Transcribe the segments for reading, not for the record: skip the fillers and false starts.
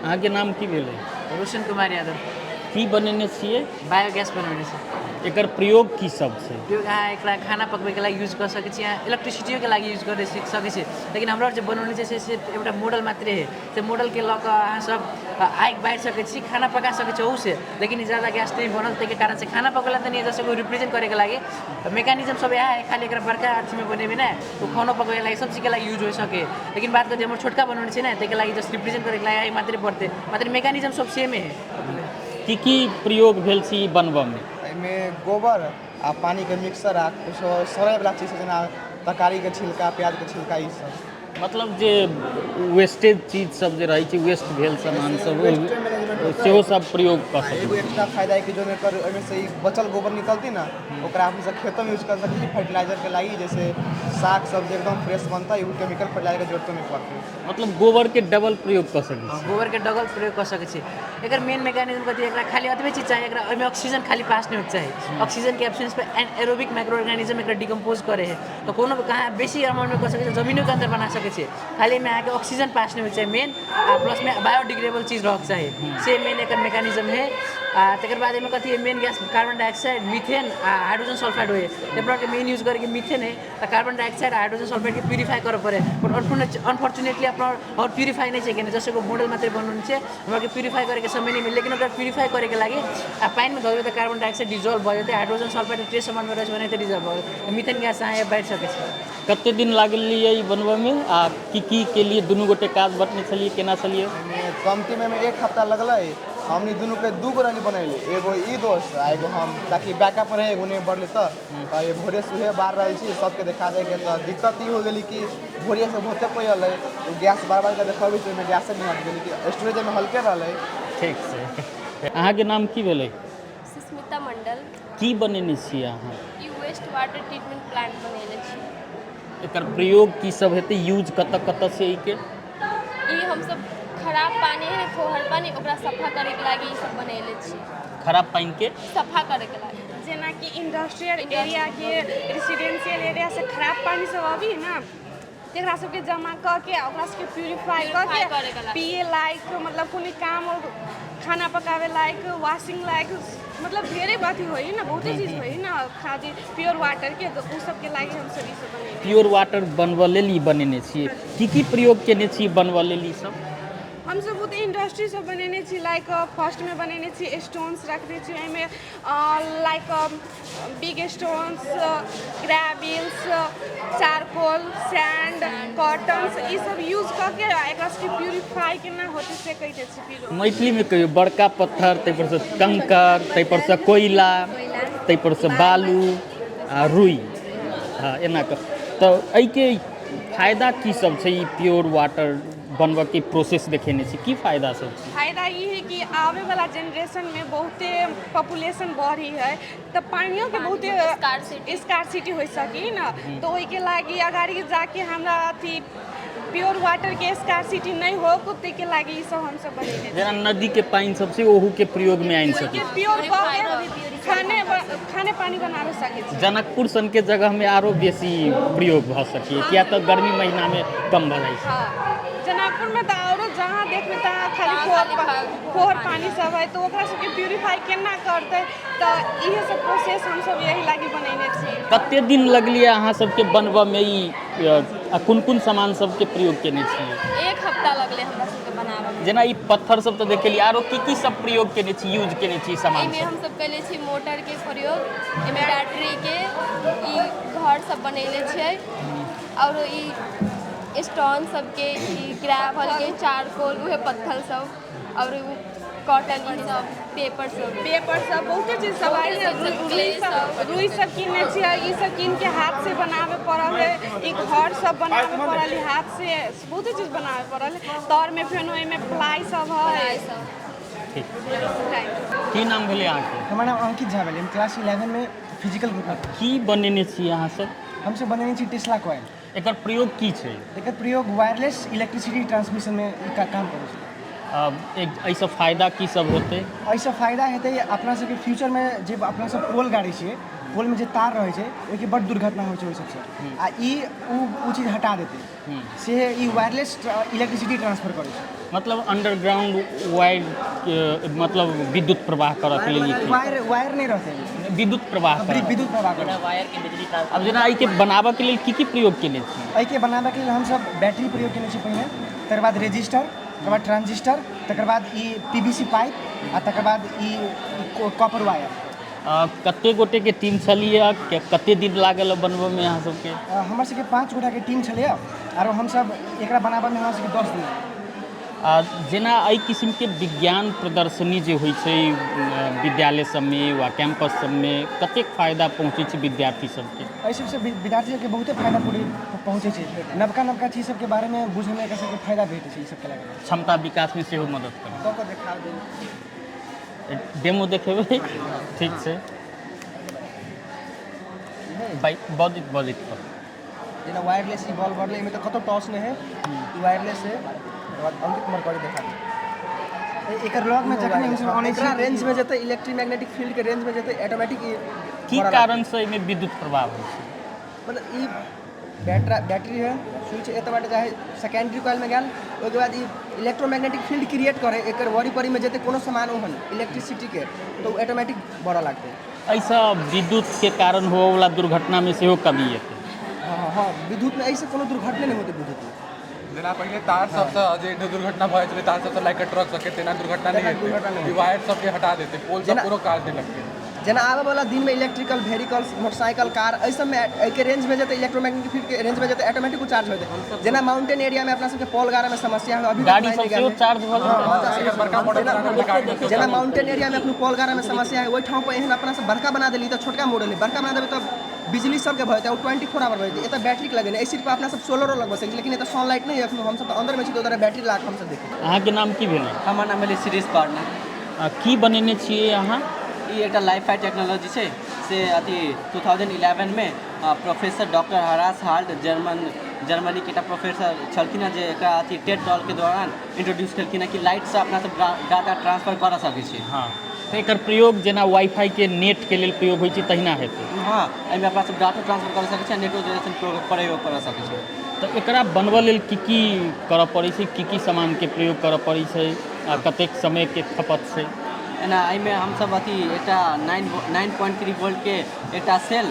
अहाँके नाम की भेलै? रोशन कुमार यादव। की बनेने छियै? बायोगैस बनेने छी। एकर प्रयोग की सब छै? प्रयोग अहाँ एकरा खाना पकबैके लागि यूज कऽ सकै छी, अहाँ इलेक्ट्रिसिटियोके लागि यूज कऽ सकै छी। लेकिन हमरा जे बनौने छै से सिर्फ एउटा मॉडल मात्रे है। से मॉडलके लऽ कऽ अहाँ सब आगि बारि सकै छी, खाना पका सकै छी ओहूसँ, लेकिन ज्यादा गैस नहि बनल, ताहिके कारणसँ खाना पकबै तऽ नहि। जैसे कोइ रिप्रेजेन्ट करैके लागि मैकेनिज्म सब इएह है। खाली एकरा बड़का अथीमे बनेबै ने तऽ खानो पकबै लागि, सब चीजके लागि यूज होइ सके। लेकिन बात करै हमर छोटका बनौने छै ने, ताहिके लागि जस्ट रिप्रेजेन्ट करैके लागि मात्रे पड़तै मात्र। मैकेनिज्म सब सेमे है। की की प्रयोग भेल छै ई बनबऽमे? एहिमे गोबर आ पानिके मिक्सर आ किछो सड़ैवला चीज जेना तरकारीके छिलका, प्याजके छिलका, ई सब। मतलब जे वेस्टेज चीज सब जे रहै छै, वेस्ट भेल सामान सब, सेहो सब प्रयोग कऽ सकै। एगो एक्स्ट्रा फायदा है कि जो एकर ओहिमे से ई बचल गोबर निकलतै ने, ओकरा हमसब खेतोमे यूज कर सकै छी फर्टिलाइजरके लागि, जैसे साग सब्जी एकदम फ्रेश बनतै, ओ केमिकल फर्टिलाइजरके जरूरतो नहि पड़तै। मतलब गोबरके डबल प्रयोग कऽ सकै छी। गोबरके डबल प्रयोग कऽ सकै छी। एकर मेन मैकेनिज्म कथी? एकरा खाली एतबे चीज चाही, एकरा ओहिमे ऑक्सीजन खाली पास नहि होइके चाही। ऑक्सीजनके एब्सेंस पे एरोबिक माइक्रो ऑर्गेनिज्म एकरा डिकम्पोज करै है। तऽ कोनो भी कहाँ बेसी अमाउंटमे कऽ सकै छी, जमीनोके अन्दर बना सकै छी। खाली एहिमे अहाँके ऑक्सीजन पास नहि होइके चाही मेन, आ प्लसमे बायोडिग्रेडेबल चीज रहऽके चाही, से मेन एकर मैकेनिज्म है। आ तकर बाद एहिमे कथी है? Main gas carbon dioxide, methane आ हाइड्रोजन सल्फाइड होइ है। तऽ मेन यूज करैके मीथेन है, तऽ कार्बन डाइअक्साइड आ हाइड्रोजन सल्फाइडके प्युरिफाई करऽ पड़े। बट अनफॉर्चुनेटली अपना आओर प्युरिफाई नहि छै केने। जस्ट एगो मॉडल मात्रै बनाउनु छै, हमरा प्युरिफाई गरेको समय नहि मिल्यो। लेकिन ओकरा प्युरिफाई गरेको लागि आ पानिमा धऽ देबै तऽ कार्बन डाइअक्साइड डिजोल्भ भऽ जेतै, हाइड्रोजन सल्फाइड ट्रेस अमाउन्टमे रहै छै ओनाहिते डिजोल्भ भऽ जेतै, मिथेन गैस अहाँ बाढ़ि सकै छै। कते दिन लागलियै ई बनबऽमे आ की की केलियै? दुनू गोटे काज बँटने छलियै, केना छलियै? एहिमे कमतीमे एहिमे एक हफ्ता लगलै। हमनी दुनूके दू गो रहली बनैले, एगो ई दोस्त आ एगो हम, ताकि बैकअप रहे, एगो नहि बढ़लै। तऽ ये भोरे सुबह बार रहल छी सबके देखा दैके। तऽ दिक्कत ई हो गेली कि भोरेसँ बहुते कोइ अयलै, ओ गैस बार बार के देखबै तऽ ओहिमे गैसे नहि हटि गेलै कि स्टोरेज एहिमे हल्के रहलै। ठीक छै। अहाँके नाम की भेलै? सुस्मिता मंडल। की बनेने छियै अहाँ? ई वेस्ट वाटर ट्रीटमेंट प्लांट बनेने छी। एकर प्रयोग की सब हेतै? यूज कतऽ कतऽ छै एहिके? ई हमसब खराब पानी है ने, फोहर पानी, ओकरा सफा करैके लागि ई सब बनेले छी। खराब पानिके सफा करैके लागि। जेनाकि इंडस्ट्रियल एरियाके, रेसिडेंशियल एरियासँ खराब पानी सब अभी ने, तेकरा सबके जमा कऽ के आ ओकरा सबके प्यूरिफाई कऽ प्यूरिफाई के करैके लागि। पिए लायक, मतलब कोनो काम और खाना पकावे लायक, वॉशिंग लायक, मतलब ढेरे अथी होइ ने, बहुते चीज होइ ने खाली प्योर वाटरके, तऽ ओ सबके लागि हमसब ई सब बनेने। प्योर वाटर बनबऽ लेल ई बनेने छियै। की की प्रयोग केने छी बनबऽ लेल ई सब? हमसब बहुत इंडस्ट्री सब बनेने छी। लाइक फर्स्टमे बनेने छी, स्टोन्स रखने छी ओहिमे, like big stones, gravels, charcoal, sand, cottons, ई सब यूज कऽ के आ एकरा सबके प्यूरिफाई केना होतै से कहि दै छी। मैथिलीमे कहियौ, बड़का पत्थर, ताहिपर सँ कंकड़, ताहिपर सँ कोयला, ताहिपर सँ बालू आ रुइ। हँ, एना कऽ। तऽ एहिके फायदा की सब छै? ई प्योर वाटर बनबऽके प्रोसेस देखेने छी, की फायदा सब छै? फायदा ई है कि आबे वाला जनरेशन में बहुते पॉपुलेशन बढ़ी है, तऽ पानियोके बहुते स्कार्सिटी। स्कार्सिटी होइ सकी ने। तऽ ओहिके लागि अगाडि जाके हमरा अथी प्योर वाटरके स्कार्सिटी नहि हो, ताहिके लागि ई सब हमसब बनेने छी। जेना नदीके पानि सब छै, ओहूके प्रयोगमे आनि सकै ओहिके प्योर कऽ के खाने खाने पानी बनाबे सकै छी। जनकपुर सनके जगहमे आरो बेसी प्रयोग भऽ सकैए, किया तऽ गर्मी महीनामे कम भऽ जाइ छै। हँ, जनकपुरमे तऽ आओरो जहाँ देखबै तहाँ खाली तहाँ फोहर खाली फोहर पानी सब है, तऽ ओकरा सबके प्यूरिफाई केना करतै? तऽ इहे सब प्रोसेस हमसब यही लागि बनेने छी। कते दिन लगलियै अहाँ सबके बनबऽमे ई आ कोन कोन सामान सबके प्रयोग केने छियै? एक हफ्ता लगलै हमरा सबके बनाबऽमे। जेना ई पत्थर सब तऽ देखेलियै, आरो की की सब प्रयोग केने छी, यूज केने छी सामान एहिमे सब? हमसब कयले छी मोटरके प्रयोग, एहिमे बैटरीके, ई घर सब बनेले छियै, आओर ई स्टोन सबके, ई ग्रेवलके, चारकोल, उहे पत्थर सब, आओर उ कॉटन, ई सब पेपर सब। पेपर सब, बहुते चीज सब आयल है। बहुते चीज सब, रुई क्ले सब, सब। रुई सब कीनने छियै। ई सब कीन के हाथ से बनाबे पड़ल है। ई घर सब बनाबे पड़ल है हाथ से, बहुते चीज बनाबे पड़ल है। तर में फेर ओहिमे प्लाई सब है। प्लाई सब। ठीक। की नाम भेलै अहाँके? हमर नाम अंकित झा भेलै। हम क्लास 11 मे फिजिकल ग्रुपमे। की बनेने छी अहाँ सब? हमसब बनेने छी टेस्ला कॉयल। एकर प्रयोग की छै? एकर प्रयोग वायरलेस इलेक्ट्रिसिटी ट्रांसमिशनमे ई काम करै छै। एहिसँ फायदा की सब होतै? एहिसँ फायदा हेतै अपना सबके फ्यूचरमे जे अपना सब पोल गाड़ै छियै, पोलमे जे तार रहै छै ओहिके बड्ड दुर्घटना होइ छै ओहि सबसँ, आ ई ओ चीज हटा देतै। से ई वायरलेस इलेक्ट्रिसिटी ट्रांसफर करै छै। मतलब अंडरग्राउंड वायर, मतलब विद्युत प्रवाह करऽके लेल ई वायर वायर नहि रहतै, विद्युत प्रवाह करऽ। विद्युत प्रवाह करै छै। वायर के बिजली ट्रांसफर। आब जेना एहिके बनाबऽके लेल की की प्रयोग केने छी? एहिके बनाबैके लेल हमसब बैटरी प्रयोग केने छी पहिने, तकर बाद रेजिस्टर, तकर बाद ट्रांजिस्टर, तकर बाद ई पीवीसी पाइप आ तकर बाद ई कॉपर वायर। कते गोटेके टीम छलियै, कते दिन लागल बनबऽमे अहाँ सबके? हमर सबके 5 गोटाके टीम छलैए, आरो हमसब एकरा बनाबऽमे हमरा सबके 10 दिन लागल। आ जेना एहि किस्मके विज्ञान प्रदर्शनी जे होइ छै विद्यालय सबमे वा कैंपस सबमे, कतेक फायदा पहुँचै छै विद्यार्थी सबके? एहि सबसँ विद्यार्थी सबके बहुते फायदा पहुँचै छै। नवका नवका चीज सबके बारेमे बुझैमे एकर सबके फायदा भेटै छै। ई सब केलाके बाद क्षमता विकासमे सेहो मदद करै। कऽ देखा देब, डेमो देखेबै? ठीक छै, बजैत बजैत पर। जेना वायरलेस ई बॉल बढ़लै, एहिमे तऽ कतहु टॉस नहि है, ई वायरलेस है। तकर बाद अंकित कुमार करके देखा दे। एकर लॉगमे जखने हमसब अनै एकरा छियै रेंजमे जेतै, इलेक्ट्रोमैग्नेटिक फील्डके रेंजमे जेतै, ऑटोमेटिक ई की बड़ा लागतै। कारणसँ एहिमे विद्युत प्रवाह होइ छै? मतलब ई बैटरी है, स्विच एतऽ बाटे चाहे सेकेंडरी कॉइलमे गेल, ओहिके बाद ई इलेक्ट्रोमैग्नेटिक फील्ड क्रिएट करे, एकर वरी परीमे जेतै कोनो सामान ओहन इलेक्ट्रिसिटीके, तऽ ओ ऑटोमेटिक बढ़ऽ लागतै। एहिसँ विद्युतके कारण होवऽवला दुर्घटनामे सेहो कमी एतै? हँ हँ हँ, विद्युतमे एहिसँ कोनो दुर्घटने नहि होतै विद्युतमे। जेना पहिले तार सबसँ जे दुर्घटना भऽ जाइ छलै, तार सबसँ लागि कऽ ट्रक सबके, तेना दुर्घटना नहि तेना दुर्घटना हेतै। नहि ई वायर सबके हटा देतै, पोल सब जेना- कोनो काज नहि लगतै। जेना आबऽ वाला दिनमे इलेक्ट्रिकल व्हीकल्स, मोटरसाइकिल, कार, एहि सबमे एहिके रेंजमे जेतै, इलेक्ट्रोमैग्नेटिक फील्डके रेंजमे जेतै, ऑटोमेटिक ओ चार्ज होतै। जेना माउंटेन एरियामे अपना सबके पोल गाड़ैमे समस्या है अभी तक गाड़ी लाइन सब नहि सेहो गेल है। चार्ज भऽ जेतै? एकर बड़का मॉडल बनाबऽ गाड़ी सब। जेना माउंटेन एरियामे एखन पोल गाड़ैमे समस्या है, ओहि ठाम पर एहन अपना सब बड़का बना देली तऽ छोटका मॉडल है, बड़का बना देबै तऽ बिजली सबके भऽ जेतै, ओ 24 आवर भऽ जेतै। एतऽ बैटरीके लगेने एहि सीट पर अपना सब सोलरो लगबा सकै छी, लेकिन एतऽ सनलाइट नहि है एखन, हमसब तऽ अन्दरमे छी, तऽ ओतऽ बैटरी लगा कऽ हमसब देखै छी। अहाँके नाम की भेलै? हमर नाम भेलै शिरीष पार्ना। की बनेने छियै अहाँ? ई एकटा लाइफाई टेक्नोलॉजी छै, से अथी 2011मे प्रोफेसर डॉक्टर हरास हाल्ट, जर्मनीके एकटा प्रोफेसर छलखिन हँ, जे एकरा अथी टेड टॉकके दौरान इंट्रोड्यूस केलखिन हँ कि लाइटसँ अपना सब डाटा ट्रांसफर कऽ सकै छी। हँ, तऽ एकर प्रयोग जेना वाईफाईके नेटके लेल प्रयोग होइ छै तहिना हेतै? हँ, एहिमे अपना सब डाटो ट्रांसफर कऽ सकै छी आ नेटो जे प्रयोग कऽ सकै छी। तऽ एकरा बनबऽ लेल की की करऽ पड़ै छै, की की सामानके प्रयोग करऽ पड़ै छै आ कतेक समयके खपत छै? एना एहिमे हमसब अथी एकटा 9.3 वोल्टके एकटा सेल,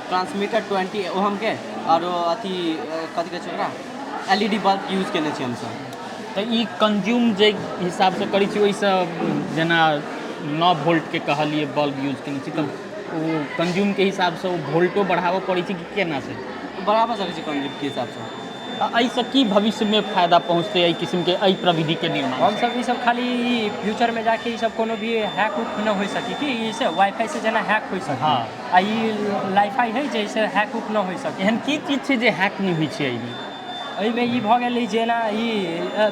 ट्रांसमीटर 20 ओहमके, आरो अथी कथी कहै छै ओकरा, एलईडी बल्ब यूज केने छी हमसब। तऽ ई कंज्यूम जे हिसाबसँ करै छी, ओहिसँ जेना 9 वोल्टके कहलियै बल्ब यूज केने छी, तऽ ओ कंज्यूमके हिसाबसँ ओ वोल्टो बढ़ाबऽ पड़ै छै कि केना छै? बढ़ाबऽ सकै छी कंज्यूमके हिसाबसँ। आ एहिसँ की भविष्यमे फायदा पहुँचतै एहि किस्मके एहि प्रविधिके निर्माण? हमसब ई सब खाली ई फ्यूचरमे जाके ई सब कोनो भी हैक उक नहि होइ सकी कि ई से वाईफाई से जेना हैक होइ सकी। आ ई लाइफाई है जैसे हैक उक नहि होइ सकी। एहन की चीज छै जे हैक नहि होइ छै एहिमे? एहिमे ई भऽ गेलै, जेना ई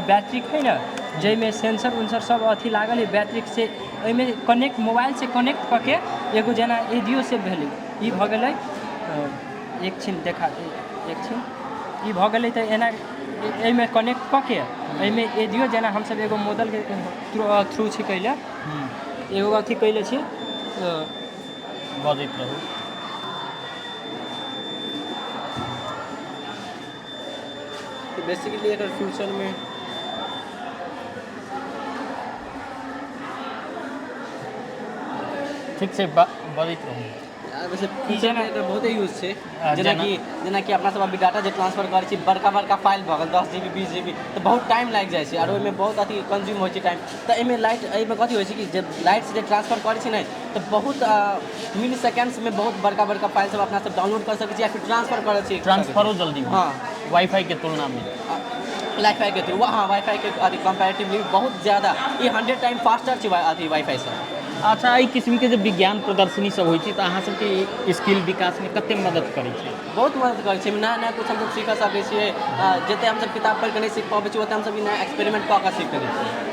बैटरीक है ने, जाहिमे सेंसर उंसर सब अथी लागल है बैटरीक से, एहिमे कनेक्ट मोबाइल से कनेक्ट कऽ के एगो जेना एडियो से भेलै, ई भऽ गेलै, एक छिन देखा, एक छिन, ई भऽ गेलै, तऽ एना एहिमे कनेक्ट कऽ के एहिमे एडियो जेना हमसब एगो मॉडलके थ्रू छी कैले, एगो अथी कैले छी। बजैत रहू। बेसिकली एकर फ्यूचरमे ठीक छै, बजैत रहू। वैसे फ्यूचरमे एकर बहुते यूज छै। जेना? जेनाकि जेनाकि अपना सब अभी डाटा जे ट्रांसफर करै छी, बड़का बड़का फाइल भऽ गेल 10 जीबी, 20 जीबी, तऽ बहुत टाइम लागि जाइ छै आर ओहिमे बहुत अथी कंज्यूम होइ छै टाइम। तऽ एहिमे लाइट, एहिमे कथी होइ छै कि जे लाइटसँ जे ट्रांसफर करै छै ने, तऽ बहुत मिली सेकेंड्समे बहुत बड़का बड़का फाइल सब अपना सब डाउनलोड कऽ सकै छी या फिर ट्रांसफर करै छी। ट्रांसफरो जल्दी? हँ। वाईफाईके तुलनामे? वाईफाई के थ्रू, हँ, वाईफाई के अथी कम्पैरेटिवली बहुत ज्यादा ई 100 टाइम फास्टर छै अथी वाईफाईसँ। अच्छा, एहि किस्मके जे विज्ञान प्रदर्शनी सब होइ छै, तऽ अहाँ सबके स्किल विकासमे कते मदद करै छै? बहुत मदद करै छै। नया नया कुछ हमसब सीख सकै छियै। जते हमसब किताब पढ़ि कऽ नहि सीख पबै छियै, ओते हमसब ई नया एक्सपेरिमेंट कऽ कऽ सीख सकै छियै।